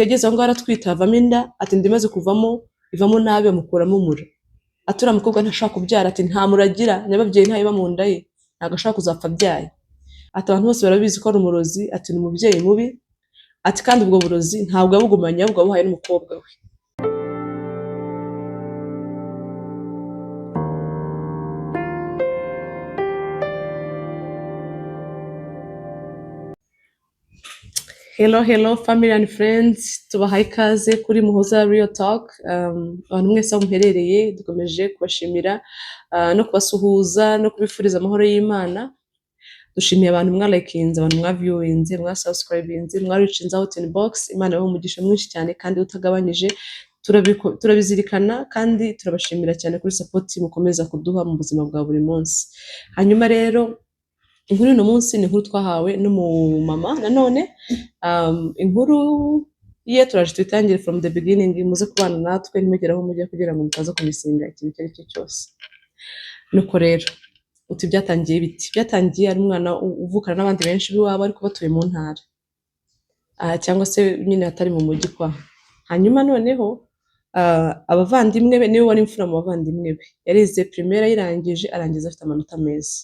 Yageze aho ngaho aratwita, havamo inda. Ati inda imaze kuvamo ivamo nabi, bamukuramo umura. Ati uriya mukobwa ntashobora kubyara, ati nta muragira, nyababyeyi ntayiba mu nda ye, ntabwo ashobora kuzapfa abyaye. Ati abantu bose barabizi ko ari umurozi, ati ni umubyeyi mubi, ati kandi ubwo burozi ntabwo yabugumanye, ahubwo yabuhaye n'umukobwa we. Hello, hello, family and friends, tubahaye ikaze kuri Muhoza Real Talk. Abantu mwese aho muherereye, dukomeje kubashimira no kubasuhuza no kubifuriza amahoro y'Imana. Dushimiye abantu mwalikinze, abantu mwaviewinze, mwasubscribinze, mwareachinze out in box. Imana ibahe umugisha mwinshi cyane kandi utagabanyije. Turabizirikana kandi turabashimira cyane kuri support mukomeza kuduha mu buzima bwa buri munsi. Hanyuma rero inkuru y'uno munsi ni inkuru twahawe n'umumama nanone. Inkuru ye turaje tuyitangire from the beginning, muze kubana natwe, ntimugere aho mujya kugira ngo mutaza kumissinga ikintu icyo ari cyo cyose. Nuko rero uti byatangiye biti? Byatangiye ari umwana uvukana n'abandi benshi b'iwabo, ariko batuye mu ntara, cyangwa se nyine atari mu mujyi kwa. Hanyuma noneho abavandimwe be, niwe wari imfura mu bavandimwe be, yarize primaire ayirangije, arangiza afite amanota meza.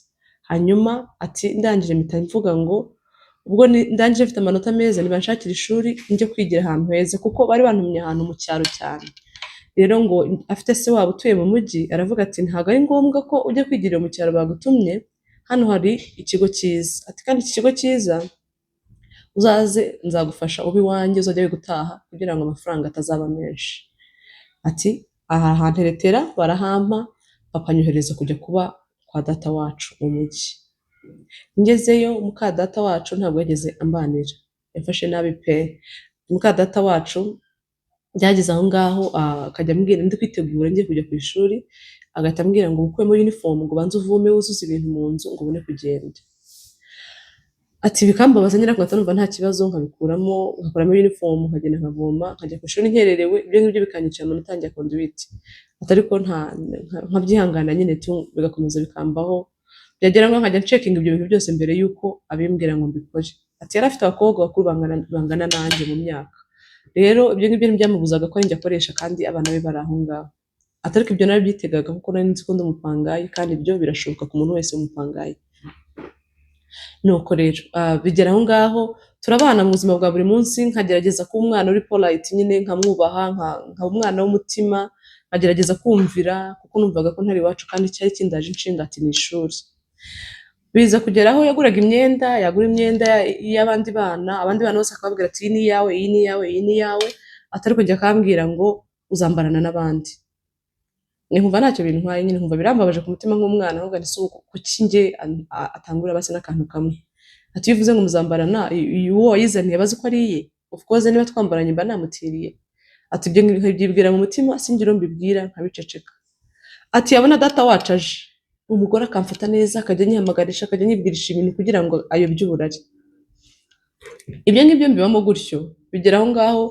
Hanyuma ati ndangije mpita mvuga ngo ubwo ndangije mfite amanota meza, nibanshakira ishuri njye kwigira ahantu heza, kuko bari bantumye ahantu mu cyaro cyane. Rero ngo afite se wabo utuye mu mujyi, aravuga ati ntabwo ari ngombwa ko ujya kwigira mu cyaro bagutumye, hano hari ikigo cyiza. Ati kandi iki kigo cyiza uzaze nzagufasha ube iwanjye, uzajya wiga utaha kugira ngo amafaranga atazaba menshi. Ati aha hanteretera barahampa, papa anyohereza kujya kuba kwa data wacu mu mujyi. Ngezeyo muka data wacu ntabwo yigeze ambanira, yamfashe nabi pe. Muka data wacu byageze aho ngaho akajya ambwira ndi kwitegura ngiye kujya ku ishuri, agahita ambwira ngo ukuremo uniform, ngo ubanze uvome wuzuze ibintu mu nzu ngo ubone kugenda. Ati bikambabaza nyine, ariko nkahita numva nta kibazo, nkabikuramo, nkakuramo uniform, nkagenda nkavoma, nkajya ku ishuri nkererewe. Ibyo ngibyo bikanyicira amanota yanjye ya conduite. Ati ariko nta nkabyihangana nyine tu, bigakomeza bikambaho, byagera ngo nkajya ncheckinga ibyo bintu byose mbere y'uko abimbwira ngo mbikore. Ati yari afite abakobwa bakuru bangana nanjye mu myaka, rero ibyo ngibyo ntibyamubuzaga ko ari njye akoresha kandi abana be bari aho ngaho. Ati ariko ibyo narabyitegaga kuko nari nzi ko ndi umupangayi, kandi ibyo birashoboka ku muntu wese w'umupangayi. Nuko rero bigera aho ngaho turabana mu buzima bwa buri munsi, nkagerageza kuba umwana uri polite nyine, nkamwubaha, nkaba umwana w'umutima, nkagerageza kumvira kuko numvaga ko ntari iwacu kandi cyari kindaje inshinga ati ni ishuri. Biza kugera aho yaguraga imyenda, yagura imyenda y'abandi bana, abandi bana bose akababwira ati iyi ni iyawe, iyi ni iyawe, iyi ni iyawe, atari kujya akambwira ngo uzambarana n'abandi. Nkumva ntacyo bintwaye nyine, nkumva birambabaje ku mutima nk'umwana, ahubwo nti ubu kuki njye atangura basi n'akantu kamwe? Ati iyo uvuze ngo muzambarana, uwo wayizaniye aba azi ko ari iye, of course niba twambaranye mba namutiriye. Ati ibyo nkabyibwira mu mutima, singira uwo mbibwira, nkabiceceka. Ati yabona data wacu aje, umugore akamfata neza, akajya anyihamagarisha, akajya anyibwirisha ibintu kugira ngo ayobye uburari. Ibyo ngibyo mbibamo gutyo, bigera aho ngaho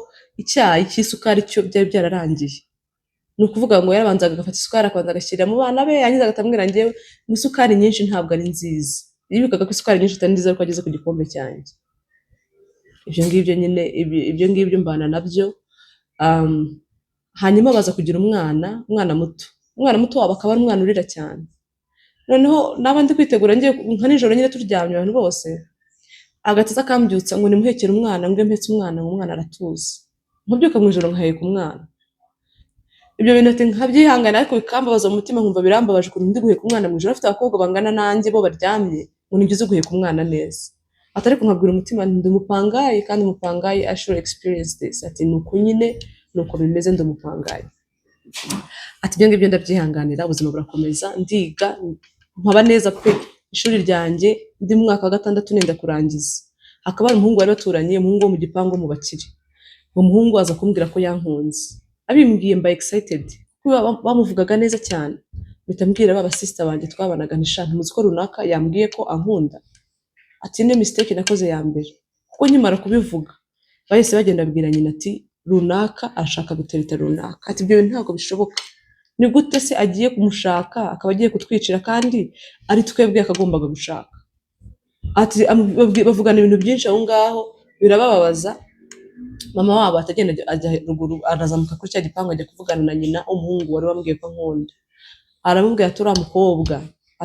icyayi cy'isukari cyo byari byararangiye. Ni ukuvuga ngo yarabanzaga agafata isukari, akabanza agashyira mu bana be, yarangiza agahita ambwira njyewe ngo isukari nyinshi ntabwo ari nziza. Yibukaga ko isukari nyinshi atari nziza ariko ageze ku gikombe cyanjye. Ibyo ngibyo nyine, ibyo ngibyo mbana nabyo. Hanyuma baza kugira umwana, umwana muto. Umwana muto wabo akaba ari umwana urira cyane. Noneho naba ndi kwitegura ngiye nka nijoro nyine turyamye abantu bose, agahita aza akambyutsa ngo nimuhekere umwana, ngo iyo mpetse umwana ngo umwana aratuza. Nkabyuka mu ijoro nkaheka umwana. Ibyo bintu ati nkabyihangana, ariko bikambabaza mu mutima, nkumva birambabaje ukuntu ndi guheka umwana mu ijoro, afite abakobwa bangana nanjye bo baryamye, ngo ni byiza guheka umwana neza. Ati ariko nkabwira umutima nti ndi umupangayi, kandi umupangayi I should experience this. Ati ni uku nyine, ni uko bimeze, ndi umupangayi. Ati ibyo ngibyo ndabyihanganira, ubuzima burakomeza, ndiga nkaba neza pe. Ishuri ryanjye ndi mu mwaka wa gatandatu nenda kurangiza, hakaba hari umuhungu bari baturanye, umuhungu wo mu gipangu wo mu bakire. Uwo muhungu aza kumbwira ko yankunze. Abimbwiye mba excited kuko bamuvugaga neza cyane. Mpita mbwira ba basista banjye twabanaga nti sha, ntimuzi ko runaka yambwiye ko ankunda? Ati niyo mistake nakoze ya mbere, kuko nkimara kubivuga bahise bagenda babwira nyina ati runaka arashaka gutereta runaka. Ati ibyo bintu ntabwo bishoboka, ni gute se agiye kumushaka akaba agiye kutwicira kandi ari twebwe yakagombaga gushaka? Ati bavugana ibintu byinshi aho ngaho birabababaza. Mama wabo atagenda ajya ruguru, arazamuka kuri cya gipangu, ajya kuvugana na nyina w'umuhungu wari wambwiye ko ankunda. Aramubwira ati: "Uriya mukobwa,"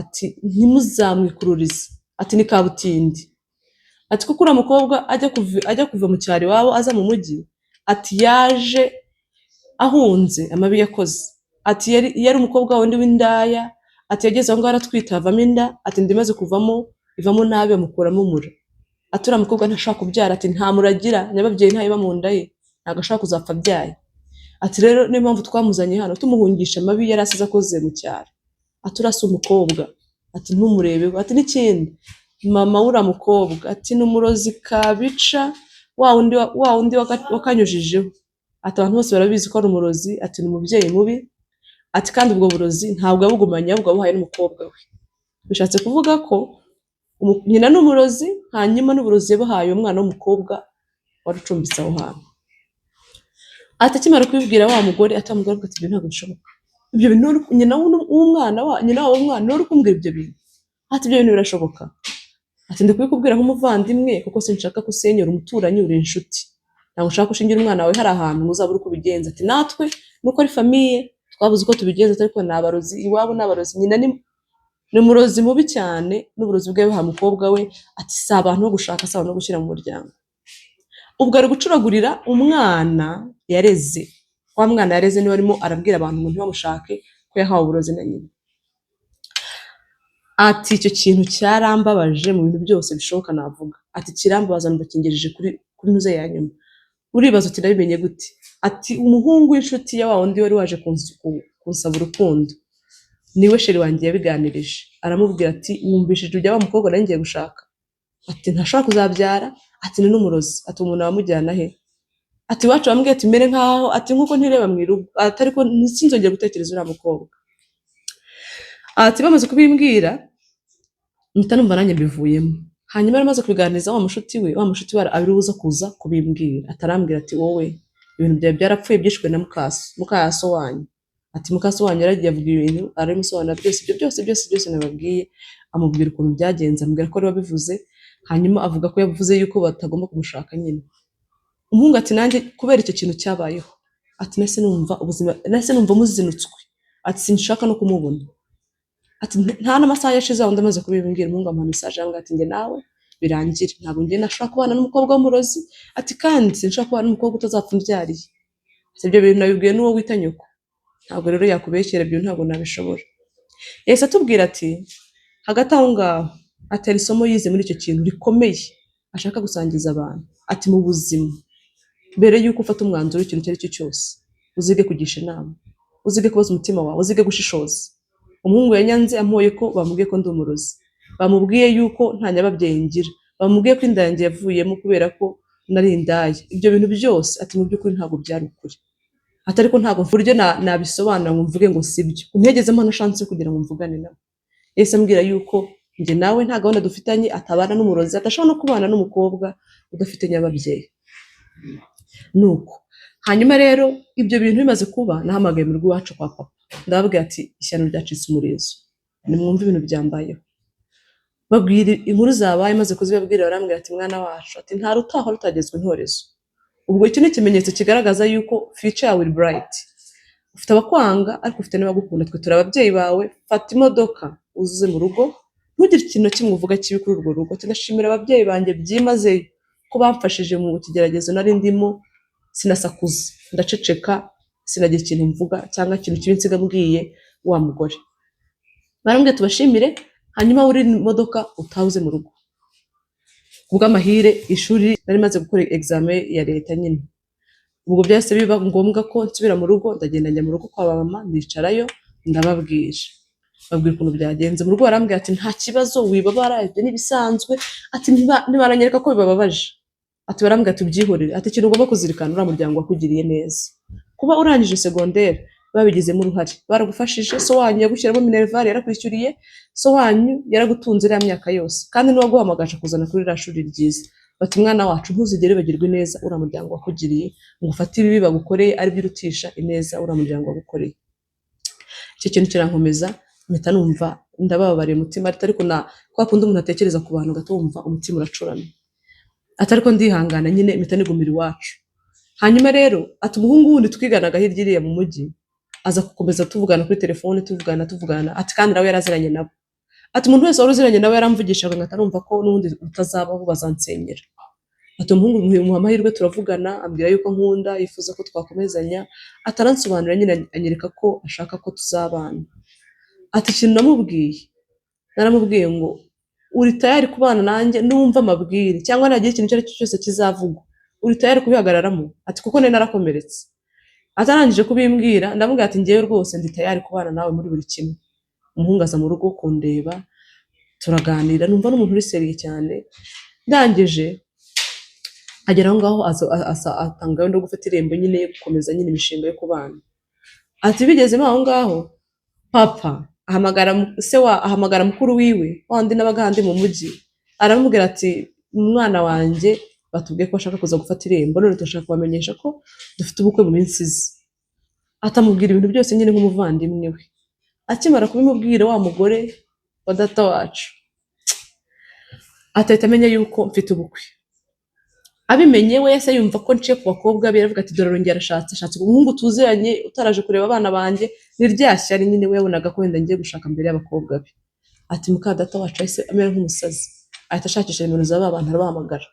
ati, "ntimuzamwikururize," ati, "ni kabutindi," ati, "kuko uriya mukobwa ajya kuva mu cyaro iwabo aza mu mujyi," ati, "yaje ahunze amabi yakoze," ati, "yari umukobwa wundi w'indaya," ati, "yageze aho ngaho aratwita, havamo inda," ati, "inda imaze kuvamo ivamo nabi, bamukuramo umura," ati, "uriya mukobwa ntashobora kubyara," ati, "nta muragira, nyababyeyi ntayiba mu nda ye, ntabwo ashobora kuzapfa abyaye," ati, "rero niyo mpamvu twamuzanye hano, tumuhungisha amabi yari asize akoze mu cyaro," ati, "uriya si umukobwa," ati, "ntumurebeho," ati, "n'ikindi, mama w'uriya mukobwa," ati, "ni umurozi kabica wa wundi wakanyujijeho," ati, "abantu bose barabizi ko ari umurozi," ati, "ni umubyeyi mubi," ati, "kandi ubwo burozi ntabwo yabugumanye, ahubwo yabuhaye n'umukobwa we." Bishatse kuvuga ko nyina ni umurozi, hanyuma n'uburozi yabuhaye umwana w'umukobwa wari ucumbitse aho hantu. Ati akimara kubibwira wa mugore, ati wa mugore avuga ati: "Ibyo ntabwo bishoboka, ibyo bintu nyina w'umwana niwe uri kumbwira ibyo bintu." Ati: "Ibyo bintu birashoboka," ati, "ndi kubikubwira nk'umuvandimwe, kuko sinshaka ko usenyera umuturanyi, uri inshuti, ntabwo ushaka ko ushingira umwana wawe hari ahantu uzabura uko ubigenza." Ati: "Natwe nuko ari famille twabuze uko tubigenza, ariko ni abarozi, iwabo ni abarozi, nyina ni umurozi mubi cyane, n'uburozi bwe yabuhaye umukobwa we." Ati: "Si abantu bo gushaka, si abantu bo gushyira mu muryango." Ubwo ari gucuragurira umwana yareze, wa mwana yareze niwe arimo arabwira abantu ngo ntibamushake, ko yahawe uburozi na nyina. Ati: "Icyo kintu cyarambabaje mu bintu byose bishoboka navuga," ati, "kirambabaza, numva kingejeje kuri ntuze ya nyuma." Uribaza uti: "Nabimenye gute?" Ati: "Umuhungu w'inshuti ya wa wundi wari waje kunsaba urukundo, niwe chéri wanjye yabiganirije, aramubwira ati: 'Wumvishije ibya wa mukobwa nari ngiye gushaka?' Ati: 'Ntashobora kuzabyara,' ati, 'ni n'umurozi,' ati, 'umuntu wamujyana he?' Ati: 'Iwacu bambwiye ati mere nkaho,' ati, 'nkuko ntireba mu irugo,' ati, 'ariko sinzongere gutekereza uriya mukobwa.' Ati: 'Bamaze kubimbwira, mpita numva nanjye mbivuyemo.' Hanyuma yari amaze kubiganiriza wa mushuti we, wa mushuti we abiri buze kuza kubimbwira, atarambwira ati: 'Wowe ibintu byawe byarapfuye, byishwe na mukaso, mukaso wanyu.' Ati: 'Mukaso wanyu yaragiye avuga ibintu, arabimusobanurira byose, ibyo byose byose byose nababwiye, amubwira ukuntu byagenze, amubwira ko ari we wabivuze, hanyuma avuga ko yavuze yuko batagomba kumushaka nyine.' Umuhungu ati: 'Nanjye kubera icyo kintu cyabayeho,' ati, 'nahise numva ubuzima, nahise numva muzinutswe,' ati, 'sinshaka no kumubona.' Ati: 'Nta n'amasaha yashize aho ndamaze kubimbwira, umuhungu amuha message, arambwira ati: "Njye nawe birangire, ntabwo njye nashobora kubana n'umukobwa w'umurozi," ati, "kandi sinshobora kubana n'umukobwa utazapfa umbyariye." Ati: 'Ibyo bintu nabibwiwe n'uwo wita nyoko, ntabwo rero yakubeshyera, ibyo ntabwo nabishobora.' Yahise atubwira ati hagati aho ngaho atera isomo yize muri icyo kintu rikomeye ashaka gusangiza abantu, ati: 'Mu buzima, mbere y'uko ufata umwanzuro w'ikintu icyo ari cyo cyose, uzige kugisha inama, uzige kubaza umutima wawe, uzige gushishoza. Umuhungu yanyanze ampoye ko bamubwiye ko ndi umurozi, bamubwiye yuko nta nyababyeyi ngira, bamubwiye ko inda yanjye yavuyemo kubera ko nari indaya. Ibyo bintu byose,' ati, 'mu by'ukuri ntabwo byari ukuri,' ati, 'ariko ntabwo buryo nabisobanura ngo mvuge ngo sibyo, ntigeze na chance yo kugira ngo mvugane nawe. Yahise ambwira yuko njye nawe nta gahunda dufitanye, atabana n'umurozi, adashobora no kubana n'umukobwa udafite nyababyeyi.' Nuko hanyuma rero ibyo bintu bimaze kuba, nahamagaye mu rugo iwacu kwa papa, ndababwira ati: 'Ishyano ryacitse umurizo, nimwumve ibintu byambayeho.' Babwira inkuru zabaye. Maze kuzibabwira, barambwira ati: 'Mwana wacu,' ati, 'nta rutahwa rutagezwa intorezo. Ubwo icyo ni ikimenyetso kigaragaza yuko future yawe iri bright. Ufite abakwanga, ariko ufite n'abagukunda. Twe turi ababyeyi bawe. Fata imodoka uze mu rugo, ntugire ikintu na kimwe uvuga kibi kuri urwo rugo.' Ati: 'Ndashimira ababyeyi banjye byimazeyo ko bamfashije mu kigeragezo nari ndimo. Sinasakuza, ndaceceka, sinagira ikintu mvuga cyangwa ikintu kibi nsiga mbwiye wa mugore. Barambwiye tubashimire, hanyuma wurire imodoka utahuze mu rugo.' Kubw'amahire, ishuri nari maze gukora examen ya leta nyine, ubwo byahise biba ngombwa ko nsubira mu rugo. Ndagenda, njya mu rugo kwa mama, ndicarayo, ndababwira, babwira ukuntu byagenze mu rugo. Barambwira ati: 'Nta kibazo, wibabara, ibyo ni ibisanzwe.' Ati: 'Ntibaranyereka ko bibababaje.' Ati: 'Barambwira tubyihorere.' Ati: 'Ikintu ugomba kuzirikana, uriya muryango wakugiriye neza. Kuba urangije segonderi, babigizemo uruhare, baragufashije. So wanyu yagushyiramo minerval, yarakwishyuriye. So wanyu yaragutunze iriya myaka yose, kandi n'uwaguhamagaje kuzana kuri iriya shuri ryiza.' Bati: 'Mwana wacu, ntuzigere wibagirwa ineza uriya muryango wakugiriye, ngo ufate ibibi bagukoreye aribyo urutisha ineza uriya muryango wagukoreye.' Icyo kintu kirankomeza, mpita numva ndababariye umutima, ariko na kwa kundi umuntu atekereza ku bantu gato, wumva umutima uracuramye, ati, ariko ndihangana nyine, mpita nigumira iwacu. Hanyuma rero ati umuhungu wundi twiganaga hirya iriya mu mujyi aza gukomeza tuvugana kuri telefone, tuvugana tuvugana. Ati kandi nawe yaraziranye nabo. Ati umuntu wese wari uziranye nawe yaramvugishaga ngahita numva ko n'ubundi utazabaho, bazansenyera. Ati umuhungu muha amahirwe turavugana, ambwira yuko nkunda, yifuza ko twakomezanya. Ati aransobanurira nyine, anyereka ko ashaka ko tuzabana. Ati ikintu namubwiye, naramubwiye ngo uri tayari kubana nanjye numva amabwire cyangwa nagira ikintu icyo ari cyo cyose kizavugwa, uri tayari kubihagararamo? Ati kuko nari narakomeretse. Atarangije kubimbwira, ndamubwira ati ngewe rwose ndi tayari kubana nawe muri buri kimwe. Umuhungu aza mu rugo kundeba, turaganira, numva n'umuntu uri sérieux cyane. Ndangije agera aho ngaho atanga gahunda yo gufata irembo nyine, yo gukomeza nyine imishinga yo kubana. Ati bigezemo aho ngaho, papa ahamagara se wa ahamagara mukuru wiwe wa wundi nabaga ahandi mu mujyi, aramubwira ati umwana wanjye batubwiye ko bashaka kuza gufata irembo, none turashaka kubamenyesha ko dufite ubukwe mu minsi iza. Atamubwira ibintu byose nyine nk'umuvandimwe we. Akimara kubimubwira, wa mugore wa data wacu atahita amenya yuko mfite ubukwe. Abimenye we yahise yumva ko nciye ku bakobwa be, aravuga ati dore arongera arashatse, ashatse umuhungu tuziranye utaraje kureba abana banjye. Ni rya shyari nyine, we yabonaga ko wenda ngiye gushaka mbere y'abakobwa be. Ati muka data wacu yahise amera nk'umusazi, ahita ashakisha nimero za ba bantu, arabahamagara,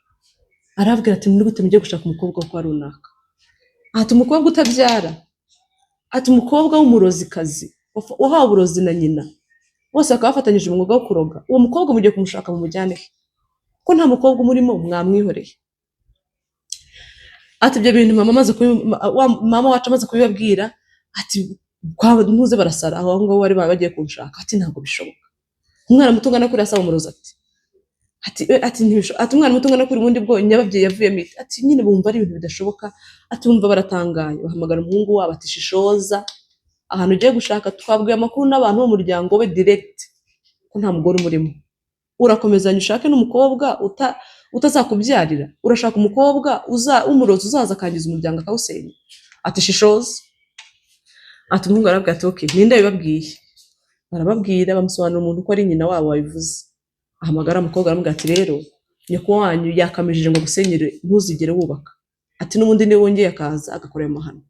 arababwira ati ni gute mugiye gushaka umukobwa wo kwa runaka? Ati umukobwa utabyara, ati umukobwa w'umurozikazi wahawe uburozi na nyina, bose bakaba bafatanyije umwuga wo kuroga. Uwo mukobwa mugiye kumushaka mumujyane he, ko nta mukobwa umurimo? Mwamwihoreye. Ati ibyo bintu mama wacu amaze kubibabwira, ati kwa ntuze barasara aho ngaho bari bagiye kunshaka. Ati ntabwo bishoboka, umwana muto ungana kuriya asaba umurozi. Ati ntibishoboka. Ati umwana muto ungana kuri ubundi bwo nyababyeyi yavuyemo ite? Ati nyine bumva ari ibintu bidashoboka. Ati bumva baratangaye, bahamagara umuhungu wabo, ati shishoza ahantu ugiye gushaka, twabwiye amakuru n'abantu bo mu muryango we direct ko nta mugore umurimo. Urakomezanya ushake n'umukobwa utazakubyarira? Urashaka umukobwa w'umurozi uzaza akangiza umuryango, akawusenya? Ati shishoza. Ati umuhungu arabwira ati okay, ninde wabibabwiye? Barababwira, bamusobanurira umuntu ko ari nyina wabo wabivuze. Ahamagara umukobwa, aramubwira ati rero nyoko wanyu yakamijije ngo agusenyere, ntuzigere wubaka. Ati n'ubundi niwe wongeye akaza agakora ayo mahano.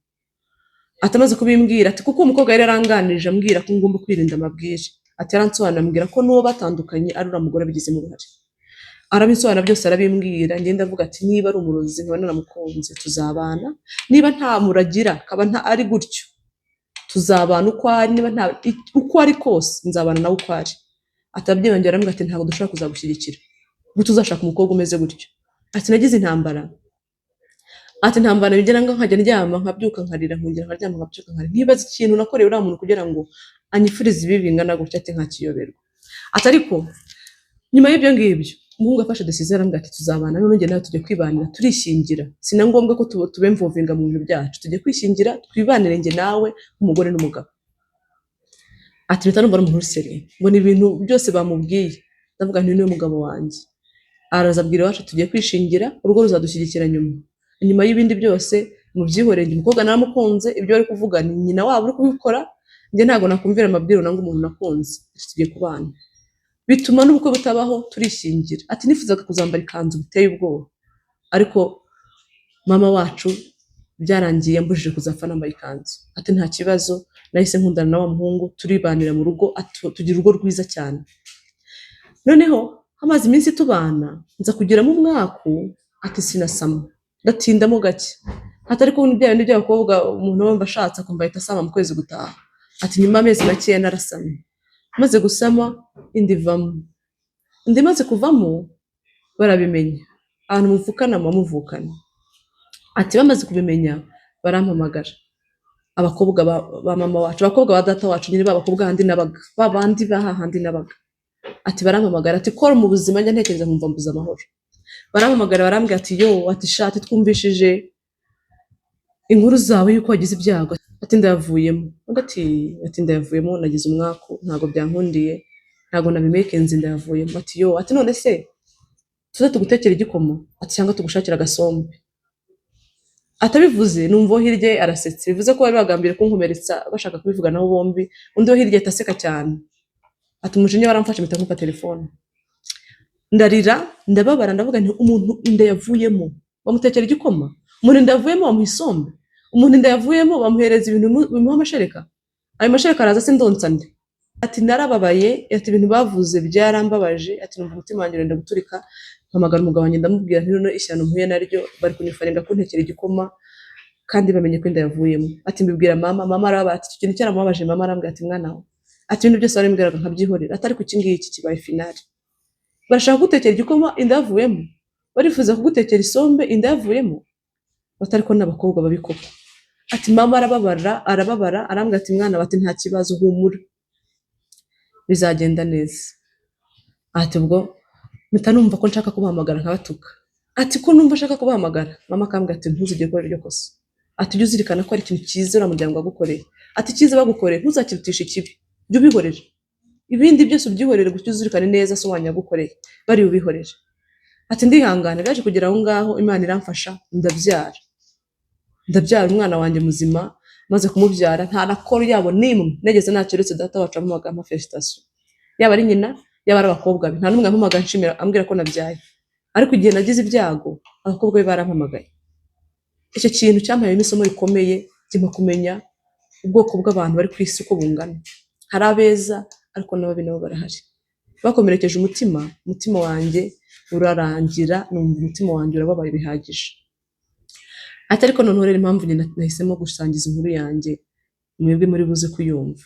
Ati amaze kubimbwira, ati kuko uwo mukobwa yari yaranganirije ambwira ko ngomba kwirinda amabwire. Ati yaransobanurira ambwira ko n'uwo batandukanye ari uriya mugore wabigizemo uruhare. Arabisobanura byose, arabimbwira. Ngenda avuga ati niba ari umurozi nkaba naramukunze, tuzabana. Niba nta muragira akaba nta ari gutyo, tuzabana uko ari. Niba nta uko ari kose, nzabana nawe uko ari. Ati ababyeyi banjye barambwira ati ntabwo dushobora kuzagushyigikira gute uzashaka umukobwa umeze gutyo. Ati nagize intambara, ati intambara bigera ngo nkajya ndyama nkabyuka nkarira, nkongera nkaryama nkabyuka nkarira, nkibaza ikintu nakoreye uriya muntu kugira ngo anyifurize ibi bingana gutya. Ati nkakiyoberwa. Ati ariko nyuma y'ibyo ngibyo, umuhungu afashe decision, arambwira ati tuzabana, none njye nawe tujya kwibanira, turishingira, si na ngombwa ko tube involvinga mu bintu byacu, tujye kwishingira twibanire njye nawe nk'umugore n'umugabo. Ati mpita numva ari umuntu uri sérieux, mbona ibintu byose bamubwiye, ndavuga nti niwe mugabo wanjye. Araza abwira iwacu tugiye kwishingira, urugo ruzadushyigikira nyuma, nyuma y'ibindi byose mubyihorere. Njye umukobwa naramukunze, ibyo bari kuvuga ni nyina wabo uri kubikora, njye ntabwo nakumvira amabwiriza nanga umuntu nakunze. Ati tugiye kubana, bituma n'ubukwe butabaho, turishingira. Ati nifuzaga kuzambara ikanzu biteye ubwoba, ariko mama wacu byarangiye ambujije kuzapfa nambaye ikanzu. Ati nta kibazo, nahise nkundana na wa muhungu, turibanira mu rugo. Ati tugira urugo rwiza cyane. Noneho hamaze iminsi tubana, nza kugiramo umwaku. Ati sinasama, ndatindamo gake. Ati ariko bya bindi by'abakobwa, umuntu wumva ashatse akumva ahita asama mu kwezi gutaha. Ati nyuma y'amezi makeya narasamye. Maze gusama, inda ivamo. Inda imaze kuvamo, barabimenya, ahantu muvukana muba muvukana. Ati bamaze kubimenya, barampamagara, abakobwa ba mama wacu, abakobwa ba data wacu nyine, ba bakobwa handi nabaga, ba bandi ba hahandi nabaga. Ati barampamagara, ati ko mu buzima njya ntekereza nkumva mbuze amahoro. Barampamagara, barambwira ati yo, ati sha, ati twumvishije inkuru zawe yuko wagize ibyago. Ati ndayavuyemo. Undi ati ndayavuyemo, nagize umwaku, ntabwo byankundiye, ntabwo nabimekenze, ndayavuyemo. Ati yo, ati none se tuze tugutekera igikoma, ati cyangwa tugushakira agasombe? Atabivuze, numva uwo hirya ye arasetse, bivuze ko bari bagambiriye kunkomeretsa, bashaka kubivuganaho bombi. Undi wo hirya ahita aseka cyane. Ati umujinya waramfashe, mpita nkupa telefone, ndarira, ndababara, ndavuga nti umuntu inda yavuyemo bamutekera igikoma? Umuntu inda yavuyemo bamuha isombe? Umuntu inda yavuyemo bamuhereza ibintu bimuha amashereka? Ayo mashereka araza se ndonsa nde?" Ati: "Narababaye." Ati: "Ibintu bavuze byarambabaje." Ati: "Numva umutima wanjye urenda guturika, mpamagara umugabo wanjye, ndamubwira nti: 'Noneho ishyano mpuye naryo, bari kunyifaringa kuntekera igikoma kandi bamenye ko inda yavuyemo.'" Ati: "Mbibwira mama, mama arababara." Ati: "Icyo kintu cyaramubabaje." Mama arambwira ati: "Mwana we," ati, "ibintu byose warimbwiraga nkabyihorera," ati, "ariko iki ngiki kibaye finale. Barashaka kugutekera igikoma inda yavuyemo? Barifuza kugutekera isombe inda yavuyemo?" Batari ko n'abakobwa babi koko. Ati: "Mama arababara, arababara, arambwira ati: 'Mwana,' bati, 'nta kibazo, humura, bizagenda neza.'" Ati: "Ubwo mpita numva ko nshaka kubahamagara nkabatuka." Ati: "Ko numva nshaka kubahamagara, mama akambwira ati: 'Ntuzigere ukora iryo kosa.' Ati: 'Ujye uzirikana ko ari ikintu cyiza uriya muryango wagukoreye.' Ati: 'Icyiza bagukoreye ntuzakirutishe ikibi, jya ubihorera, ibindi byose ubyihorere, gusa uzirikane neza so wanyu yagukoreye, bari ubihorere.' Ati: 'Ndihangana, byaje kugera aho ngaho, Imana iramfasha, ndabyara, ndabyara umwana wanjye muzima. Maze kumubyara, nta na call yabo n'imwe nageze nacyo, uretse data wacu ampamagara ampa félicitations. Yaba ari nyina, yaba ari abakobwa be, nta n'umwe yampamagaye anshimira, ambwira ko nabyaye. Ariko igihe nagize ibyago, abakobwa be barampamagaye. Icyo kintu cyampayemo isomo rikomeye, kimpa kumenya ubwoko bw'abantu bari ku isi uko bungana. Hari abeza, ariko n'ababi nabo barahari. Bakomerekeje umutima, umutima wanjye urarangira, numva umutima wanjye urababaye bihagije." Ati: "Ariko noneho rero impamvu njye nahisemo gusangiza inkuru yanjye mwebwe muri buze kuyumva,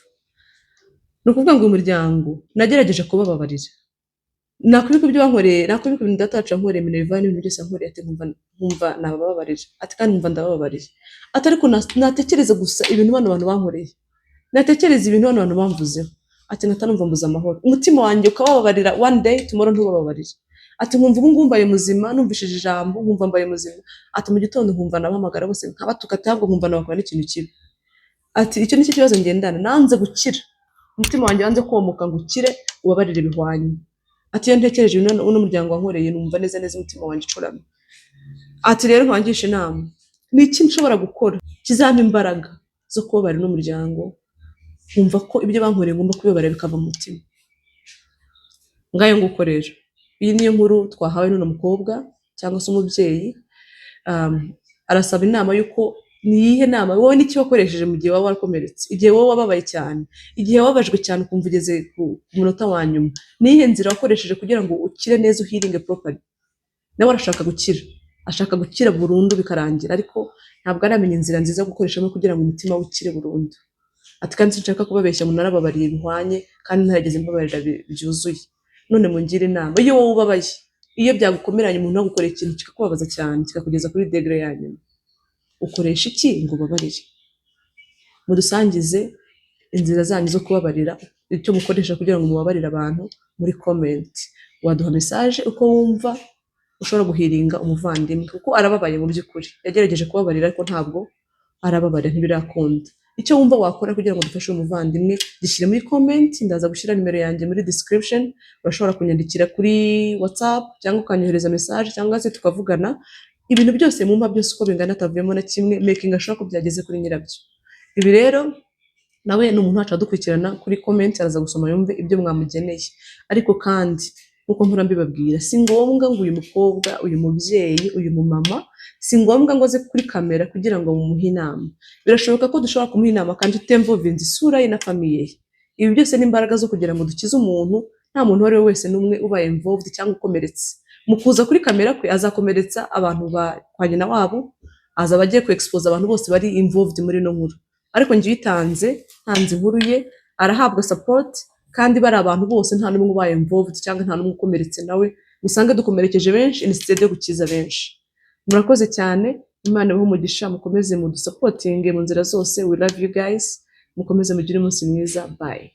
ni ukuvuga ngo uyu muryango nagerageje kubababarira, nakwibuka ibyo bankoreye, nakwibuka ibintu data wacu yankoreye, minerval n'ibintu byose yankoreye," ati, "nkumva nabababarira," ati, "kandi nkumva ndabababariye," ati, "ariko natekereza gusa ibintu bano bantu bankoreye, natekereza ibintu bano bantu bamvuzeho," ati, "nkata numva mbuze amahoro, umutima wanjye ukabababarira one day, tomorrow ntubababarire." Ati: "Nkumva ubu ngubu mbaye muzima, numvishije ijambo nkumva mbaye muzima," ati, "mu gitondo nkumva nabahamagara bose nkabatuka, ahubwo nkumva nabakora n'ikintu kibi." Ati: "Icyo nicyo kibazo ngendana, nanze gukira, umutima wanjye wanze komoka ngo ukire, ubabarire bihwanye." Ati: "Iyo ntekereje ibintu uno muryango wankoreye, numva neza neza umutima wanjye ucuramye." Ati: "Rero nkangisha inama, ni iki nshobora gukora kizampa imbaraga zo kubabarira uno muryango, nkumva ko ibyo bankoreye ngomba kubibabarira bikava mu mutima?" Ngayo nguko rero, iyi niyo nkuru twahawe n'uno mukobwa cyangwa se umubyeyi. Arasaba inama y'uko ni iyihe nama wowe n'icyo wakoresheje mu gihe waba warakomeretse, igihe wowe wababaye cyane, igihe wababajwe cyane ukumva ugeze ku munota wa nyuma, ni iyihe nzira wakoresheje kugira ngo ukire neza, uhealinge properly? Nawe arashaka gukira, ashaka gukira burundu bikarangira, ariko ntabwo aramenya inzira nziza yo gukoreshamo kugira ngo umutima we ukire burundu. Ati: "Kandi sinshaka kubabeshya ngo narababariye bihwanye kandi ntarigeze mbabarira byuzuye. None mungire inama, iyo wowe ubabaye, iyo byagukomeranye, umuntu agukoreye ikintu kikakubabaza cyane, kikakugeza kuri degré ya nyuma, ukoresha iki ngo ubabarire?" Mudusangize inzira zanyu zo kubabarira, icyo mukoresha kugira ngo mubabarire abantu muri comment. Waduha message uko wumva ushobora guhealinga umuvandimwe, kuko arababaye mu by'ukuri. Yagerageje kubabarira ariko ntabwo arababarira, ntibirakunda. Icyo wumva wakora kugira ngo dufashe uyu muvandimwe, gishyire muri comment. Ndaza gushyira nimero yanjye muri description. Urashobora kunyandikira kuri WhatsApp cyangwa ukanyohereza message cyangwa se tukavugana. Ibintu byose mumpa byose uko bingana atavuyemo na kimwe, making sure ko byageze kuri nyirabyo. Ibi rero nawe ni umuntu wacu adukurikirana kuri comment, araza gusoma yumve ibyo mwamugeneye. Ariko kandi nk'uko mpora mbibabwira, si ngombwa ngo uyu mukobwa, uyu mubyeyi, uyu mumama, si ngombwa ngo aze kuri kamera kugira ngo mumuhe inama. Birashoboka ko dushobora kumuha inama kandi tutinvolvinze isura ye na famille ye. Ibi byose ni imbaraga zo kugira ngo dukize umuntu, nta muntu uwo ari we wese n'umwe ubaye involved cyangwa ukomeretse. Mu kuza kuri kamera kwe azakomeretsa abantu ba kwa nyina wabo, azaba agiye ku expose abantu bose bari involved muri ino nkuru. Ariko njye uyitanze, ntanze inkuru ye, arahabwa support, kandi bari abantu bose nta n'umwe ubaye involved cyangwa nta n'umwe ukomeretse nawe. Musange dukomerekeje benshi instead yo gukiza benshi. Murakoze cyane, Imana ibahe umugisha, mukomeze mudusupportinge mu nzira zose. We love you guys, mukomeze mugire umunsi mwiza, bye.